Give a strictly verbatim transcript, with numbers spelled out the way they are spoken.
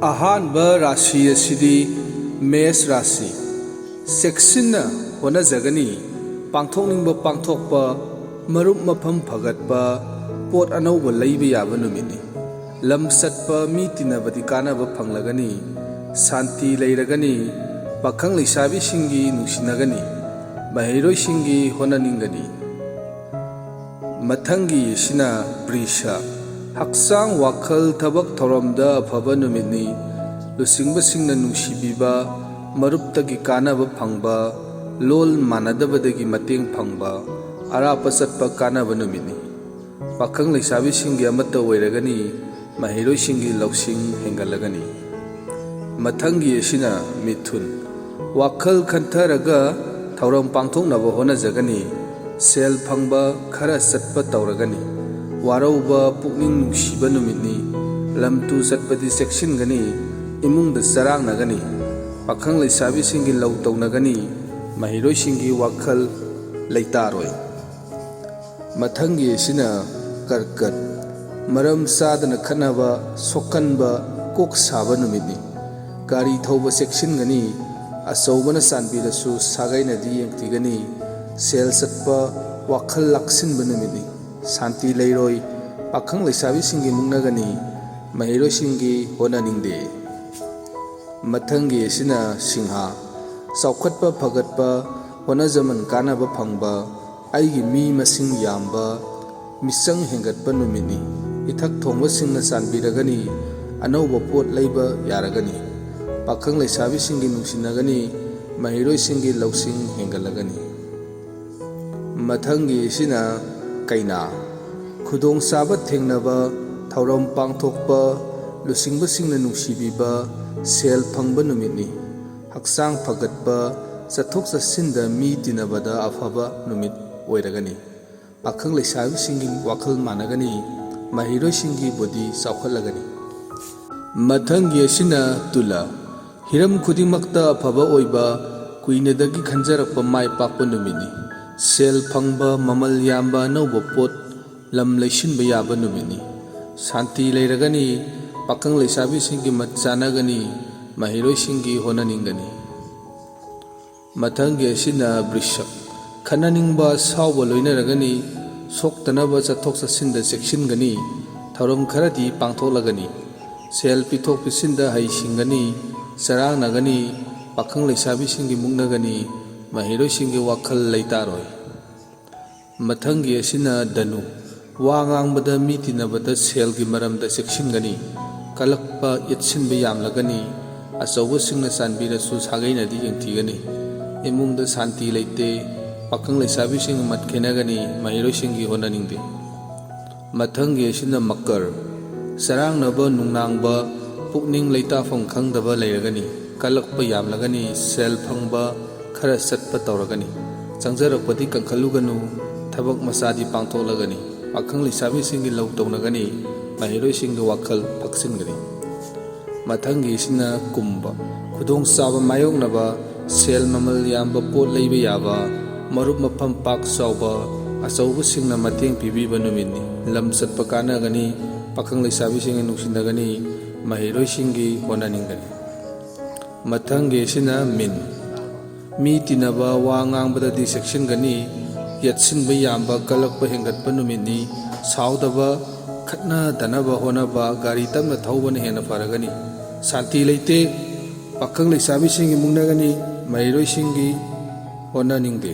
ꯑꯍꯥꯟꯕ ꯔꯥꯁꯤ ꯑꯁꯤꯗꯤ ꯃꯦꯁ ꯔꯥꯁꯤ꯫ ꯆꯦꯛꯁꯤꯟꯅ ꯍꯣꯠꯅꯖꯒꯅꯤ꯫ ꯄꯥꯡꯊꯣꯛꯅꯤꯡꯕ ꯄꯥꯡꯊꯣꯛꯄ, ꯃꯔꯨꯞ ꯃꯐꯝ ꯐꯒꯠꯄ, ꯄꯣꯠ ꯑꯅꯧꯕ ꯂꯩꯕ ꯌꯥꯕ ꯅꯨꯃꯤꯠꯅꯤ꯫ ꯂꯝ ꯆꯠꯄ, ꯃꯤ ꯇꯤꯟꯅꯕꯗꯤ ꯀꯥꯟꯅꯕ ꯐꯪꯂꯒꯅꯤ꯫ ꯁꯥꯟꯇꯤ ꯂꯩꯔꯒꯅꯤ꯫ ꯄꯥꯈꯪ ꯂꯩꯁꯥꯕꯤꯁꯤꯡꯒꯤ ꯅꯨꯡꯁꯤꯅꯒꯅꯤ꯫ ꯃꯍꯩꯔꯣꯏꯁꯤꯡꯒꯤ ꯍꯣꯠꯅꯅꯤꯡꯒꯅꯤ꯫ ꯃꯊꯪꯒꯤ ꯑꯁꯤꯅ ꯕ꯭ꯔꯤꯁ꯫ ꯍꯛꯆꯥꯡ, ꯋꯥꯈꯜ, ꯊꯕꯛ ꯊꯧꯔꯝꯗ ꯑꯐꯕ ꯅꯨꯃꯤꯠꯅꯤ꯫ ꯂꯨꯆꯤꯡꯕꯁꯤꯡꯅ ꯅꯨꯡꯁꯤꯕꯤꯕ, ꯃꯔꯨꯞꯇꯒꯤ ꯀꯥꯟꯅꯕ ꯐꯪꯕ, ꯂꯣꯜ ꯃꯥꯟꯅꯗꯕꯗꯒꯤ ꯃꯇꯦꯡ ꯐꯪꯕ, ꯑꯔꯥꯞꯄ ꯆꯠꯄ ꯀꯥꯟꯅꯕ ꯅꯨꯃꯤꯠꯅꯤ꯫ ꯄꯥꯈꯪ ꯂꯩꯁꯥꯕꯤꯁꯤꯡꯒꯤ ꯑꯃꯠꯇ ꯑꯣꯏꯔꯒꯅꯤ꯫ ꯃꯍꯩꯔꯣꯏꯁꯤꯡꯒꯤ ꯂꯧꯁꯤꯡ ꯍꯦꯟꯒꯠꯂꯒꯅꯤ꯫ ꯃꯊꯪꯒꯤ ꯑꯁꯤꯅ ꯃꯤꯊꯨꯟ꯫ ꯋꯥꯈꯜ ꯈꯟꯊꯔꯒ ꯊꯧꯔꯝ ꯄꯥꯡꯊꯣꯛꯅꯕ ꯍꯣꯠꯅꯖꯒꯅꯤ꯫ ꯁꯦꯜ ꯐꯪꯕ ꯈꯔ ꯆꯠꯄ ꯇꯧꯔꯒꯅꯤ꯫ ꯋꯥꯔꯧꯕ, ꯄꯨꯛꯅꯤꯡ ꯅꯨꯡꯁꯤꯕ ꯅꯨꯃꯤꯠꯅꯤ꯫ ꯂꯝ ꯇꯨ ꯆꯠꯄꯗꯤ ꯆꯦꯛꯁꯤꯟꯒꯅꯤ꯫ ꯏꯃꯨꯡꯗ ꯆꯔꯥꯡꯅꯒꯅꯤ꯫ ꯄꯥꯈꯪ ꯂꯩꯁꯥꯕꯤꯁꯤꯡꯒꯤ ꯂꯧ ꯇꯧꯅꯒꯅꯤ꯫ ꯃꯍꯩꯔꯣꯏꯁꯤꯡꯒꯤ ꯋꯥꯈꯜ ꯂꯩꯇꯥꯔꯣꯏ꯫ ꯃꯊꯪꯒꯤ ꯑꯁꯤꯅ ꯀꯔꯀꯠ꯫ ꯃꯔꯝ ꯆꯥꯗꯅ ꯈꯠꯅꯕ, ꯁꯣꯛꯀꯟꯕ, ꯀꯣꯛ ꯁꯥꯕ ꯅꯨꯃꯤꯠꯅꯤ꯫ ꯒꯥꯔꯤ ꯊꯧꯕ ꯆꯦꯛꯁꯤꯟꯒꯅꯤ꯫ ꯑꯆꯧꯕꯅ ꯆꯥꯟꯕꯤꯔꯁꯨ ꯁꯥꯒꯩꯅꯗꯤ ꯌꯦꯡꯊꯤꯒꯅꯤ꯫ ꯁꯦꯜ ꯆꯠꯄ, ꯋꯥꯈꯜ ꯂꯥꯛꯁꯤꯟꯕ ꯅꯨꯃꯤꯠꯅꯤ꯫ ꯁꯥꯟꯇꯤ ꯂꯩꯔꯣꯏ꯫ ꯄꯥꯈꯪ ꯂꯩꯁꯥꯕꯤꯁꯤꯡꯒꯤ ꯃꯨꯛꯅꯒꯅꯤ꯫ ꯃꯍꯩꯔꯣꯏꯁꯤꯡꯒꯤ ꯍꯣꯠꯅꯅꯤꯡꯗꯦ꯫ ꯃꯊꯪꯒꯤ ꯑꯁꯤꯅ ꯁꯤꯡꯍ꯫ ꯆꯥꯎꯈꯠꯄ, ꯐꯒꯠꯄ, ꯍꯣꯠꯅꯖꯃꯟ ꯀꯥꯟꯅꯕ ꯐꯪꯕ, ꯑꯩꯒꯤ ꯃꯤ ꯃꯁꯤꯡ ꯌꯥꯝꯕ, ꯃꯤꯆꯪ ꯍꯦꯟꯒꯠꯄ ꯅꯨꯃꯤꯠꯅꯤ꯫ ꯏꯊꯛ ꯊꯣꯡꯕꯁꯤꯡꯅ ꯆꯥꯟꯕꯤꯔꯒꯅꯤ꯫ ꯑꯅꯧꯕ ꯄꯣꯠ ꯂꯩꯕ ꯌꯥꯔꯒꯅꯤ꯫ ꯄꯥꯈꯪ ꯂꯩꯁꯥꯕꯤꯁꯤꯡꯒꯤ ꯅꯨꯡꯁꯤꯅꯒꯅꯤ꯫ ꯃꯍꯩꯔꯣꯏꯁꯤꯡꯒꯤ ꯂꯧꯁꯤꯡ ꯍꯦꯟꯒꯠꯂꯒꯅꯤ꯫ ꯃꯊꯪꯒꯤ ꯑꯁꯤꯅ ꯀꯩꯅꯥ꯫ ꯈꯨꯗꯣꯡꯆꯥꯕ ꯊꯦꯡꯅꯕ, ꯊꯧꯔꯝ ꯄꯥꯡꯊꯣꯛꯄ, ꯂꯨꯆꯤꯡꯕꯁꯤꯡꯅ ꯅꯨꯡꯁꯤꯕꯤꯕ, ꯁꯦꯜ ꯐꯪꯕ ꯅꯨꯃꯤꯠꯅꯤ꯫ ꯍꯛꯆꯥꯡ ꯐꯒꯠꯄ, ꯆꯠꯊꯣꯛ ꯆꯠꯁꯤꯟꯗ ꯃꯤ ꯇꯤꯟꯅꯕꯗ ꯑꯐꯕ ꯅꯨꯃꯤꯠ ꯑꯣꯏꯔꯒꯅꯤ꯫ ꯄꯥꯈꯪ ꯂꯩꯁꯥꯕꯤꯁꯤꯡꯒꯤ ꯋꯥꯈꯜ ꯃꯥꯟꯅꯒꯅꯤ꯫ ꯃꯍꯩꯔꯣꯏꯁꯤꯡꯒꯤ ꯕꯨꯗꯤ ꯆꯥꯎꯈꯠꯂꯒꯅꯤ꯫ ꯃꯊꯪꯒꯤ ꯑꯁꯤꯅ ꯇꯨꯂꯥ꯫ ꯍꯤꯔꯝ ꯈꯨꯗꯤꯡꯃꯛꯇ ꯑꯐꯕ ꯑꯣꯏꯕ, ꯀꯨꯏꯅꯗꯒꯤ ꯈꯟꯖꯔꯛꯄ ꯃꯥꯏ ꯄꯥꯛꯄ ꯅꯨꯃꯤꯠꯅꯤ꯫ ꯁꯦꯜ ꯐꯪꯕ, ꯃꯃꯜ ꯌꯥꯝꯕ ꯑꯅꯧꯕ ꯄꯣꯠ, ꯂꯝ ꯂꯩꯁꯤꯟꯕ ꯌꯥꯕ ꯅꯨꯃꯤꯠꯅꯤ꯫ ꯁꯥꯟꯇꯤ ꯂꯩꯔꯒꯅꯤ꯫ ꯄꯥꯈꯪ ꯂꯩꯁꯥꯕꯤꯁꯤꯡꯒꯤ ꯃꯠ ꯆꯥꯅꯒꯅꯤ, ꯃꯍꯩꯔꯣꯏꯁꯤꯡꯒꯤ ꯍꯣꯠꯅꯅꯤꯡꯒꯅꯤ꯫ ꯃꯊꯪꯒꯤ ꯑꯁꯤꯅ ꯕ꯭ꯔꯤꯁꯛ, ꯈꯠꯅꯅꯤꯡꯕ ꯁꯥꯎꯕ ꯂꯣꯏꯅꯔꯒꯅꯤ, ꯁꯣꯛꯇꯅꯕ ꯆꯠꯊꯣꯛ ꯆꯠꯁꯤꯟꯗ ꯆꯦꯛꯁꯤꯟꯒꯅꯤ, ꯊꯧꯔꯝ ꯈꯔꯗꯤ ꯄꯥꯡꯊꯣꯛꯂꯒꯅꯤ, ꯁꯦꯜ ꯄꯤꯊꯣꯛ ꯄꯤꯁꯤꯟꯗ ꯍꯩꯁꯤꯡꯒꯅꯤ, ꯆꯔꯥꯡꯅꯒꯅꯤ, ꯄꯥꯈꯪ ꯂꯩꯁꯥꯕꯤꯁꯤꯡꯒꯤ ꯃꯨꯛꯅꯒꯅꯤ, ꯃꯍꯩꯔꯣꯏꯁꯤꯡꯒꯤ ꯋꯥꯈꯜ ꯂꯩꯇꯥꯔꯣꯏ꯫ ꯃꯊꯪꯒꯤ ꯑꯁꯤꯅ ꯙꯅꯨ꯫ ꯋꯥ ꯉꯥꯡꯕꯗ ꯃꯤ ꯇꯤꯟꯅꯕꯗ ꯁꯦꯜꯒꯤ ꯃꯔꯝꯗ ꯆꯦꯛꯁꯤꯟꯒꯅꯤ꯫ ꯀꯜꯂꯛꯄ ꯌꯦꯠꯁꯤꯟꯕ ꯌꯥꯝꯂꯒꯅꯤ꯫ ꯑꯆꯧꯕꯁꯤꯡꯅ ꯆꯥꯟꯕꯤꯔꯁꯨ ꯁꯥꯒꯩꯅꯗꯤ ꯌꯦꯡꯊꯤꯒꯅꯤ꯫ ꯏꯃꯨꯡꯗ ꯁꯥꯟꯇꯤ ꯂꯩꯇꯦ꯫ ꯄꯥꯈꯪ ꯂꯩꯁꯥꯕꯤꯁꯤꯡ ꯃꯠ ꯈꯦꯅꯒꯅꯤ꯫ ꯃꯍꯩꯔꯣꯏꯁꯤꯡꯒꯤ ꯍꯣꯠꯅꯅꯤꯡꯗꯦ꯫ ꯃꯊꯪꯒꯤ ꯑꯁꯤꯅ ꯃꯀꯔ꯫ ꯆꯔꯥꯡꯅꯕ, ꯅꯨꯡꯅꯥꯡꯕ, ꯄꯨꯛꯅꯤꯡ ꯂꯩꯇꯥꯐꯝ ꯈꯪꯗꯕ ꯂꯩꯔꯒꯅꯤ꯫ ꯀꯜꯂꯛꯄ ꯌꯥꯝꯂꯒꯅꯤ꯫ ꯁꯦꯜ ꯐꯪꯕ ꯈꯔ ꯆꯠꯄ ꯇꯧꯔꯒꯅꯤ꯫ ꯆꯪꯖꯔꯛꯄꯗꯤ ꯀꯟꯈꯠꯂꯨꯒꯅꯨ꯫ ꯊꯕꯛ ꯃꯆꯥꯗꯤ ꯄꯥꯡꯊꯣꯛꯂꯒꯅꯤ꯫ ꯄꯥꯈꯪ ꯂꯩꯁꯥꯕꯤꯁꯤꯡꯒꯤ ꯂꯧ ꯇꯧꯅꯒꯅꯤ꯫ ꯃꯍꯩꯔꯣꯏꯁꯤꯡꯒꯤ ꯋꯥꯈꯜ ꯐꯛꯆꯤꯟꯒꯅꯤ꯫ ꯃꯊꯪꯒꯤꯁꯤꯅ ꯀꯨꯝꯕ꯫ ꯈꯨꯗꯣꯡꯆꯥꯕ ꯃꯥꯌꯣꯛꯅꯕ, ꯁꯦꯜ ꯃꯃꯜ ꯌꯥꯝꯕ ꯄꯣꯠ ꯂꯩꯕ ꯌꯥꯕ, ꯃꯔꯨꯞ ꯃꯐꯝ ꯄꯥꯛ ꯆꯥꯎꯕ, ꯑꯆꯧꯕꯁꯤꯡꯅ ꯃꯇꯦꯡ ꯄꯤꯕꯤꯕ ꯅꯨꯃꯤꯠꯅꯤ꯫ ꯂꯝ ꯆꯠꯄ ꯀꯥꯟꯅꯒꯅꯤ꯫ ꯄꯥꯈꯪ ꯂꯩꯁꯥꯕꯤꯁꯤꯡꯒ ꯅꯨꯡꯁꯤꯅꯒꯅꯤ꯫ ꯃꯍꯩꯔꯣꯏꯁꯤꯡꯒꯤ ꯍꯣꯠꯅꯅꯤꯡꯒꯅꯤ꯫ ꯃꯊꯪꯒꯤꯁꯤꯅ ꯃꯤꯟ꯫ ꯃꯤ ꯇꯤꯟꯅꯕ, ꯋꯥ ꯉꯥꯡꯕꯗꯗꯤ ꯆꯦꯛꯁꯤꯟꯒꯅꯤ꯫ ꯌꯦꯠꯁꯤꯟꯕ ꯌꯥꯝꯕ, ꯀꯜꯂꯛꯄ ꯍꯦꯟꯒꯠꯄ ꯅꯨꯃꯤꯠꯅꯤ꯫ ꯁꯥꯎꯗꯕ, ꯈꯠꯅꯗꯅꯕ ꯍꯣꯠꯅꯕ, ꯒꯥꯔꯤ ꯇꯞꯅ ꯊꯧꯕꯅ ꯍꯦꯟꯅ ꯐꯔꯒꯅꯤ꯫ ꯁꯥꯟꯇꯤ ꯂꯩꯇꯦ꯫ ꯄꯥꯈꯪ ꯂꯩꯁꯥꯕꯤꯁꯤꯡꯒꯤ ꯃꯨꯛꯅꯒꯅꯤ꯫ ꯃꯍꯩꯔꯣꯏꯁꯤꯡꯒꯤ ꯍꯣꯠꯅꯅꯤꯡꯗꯦ꯫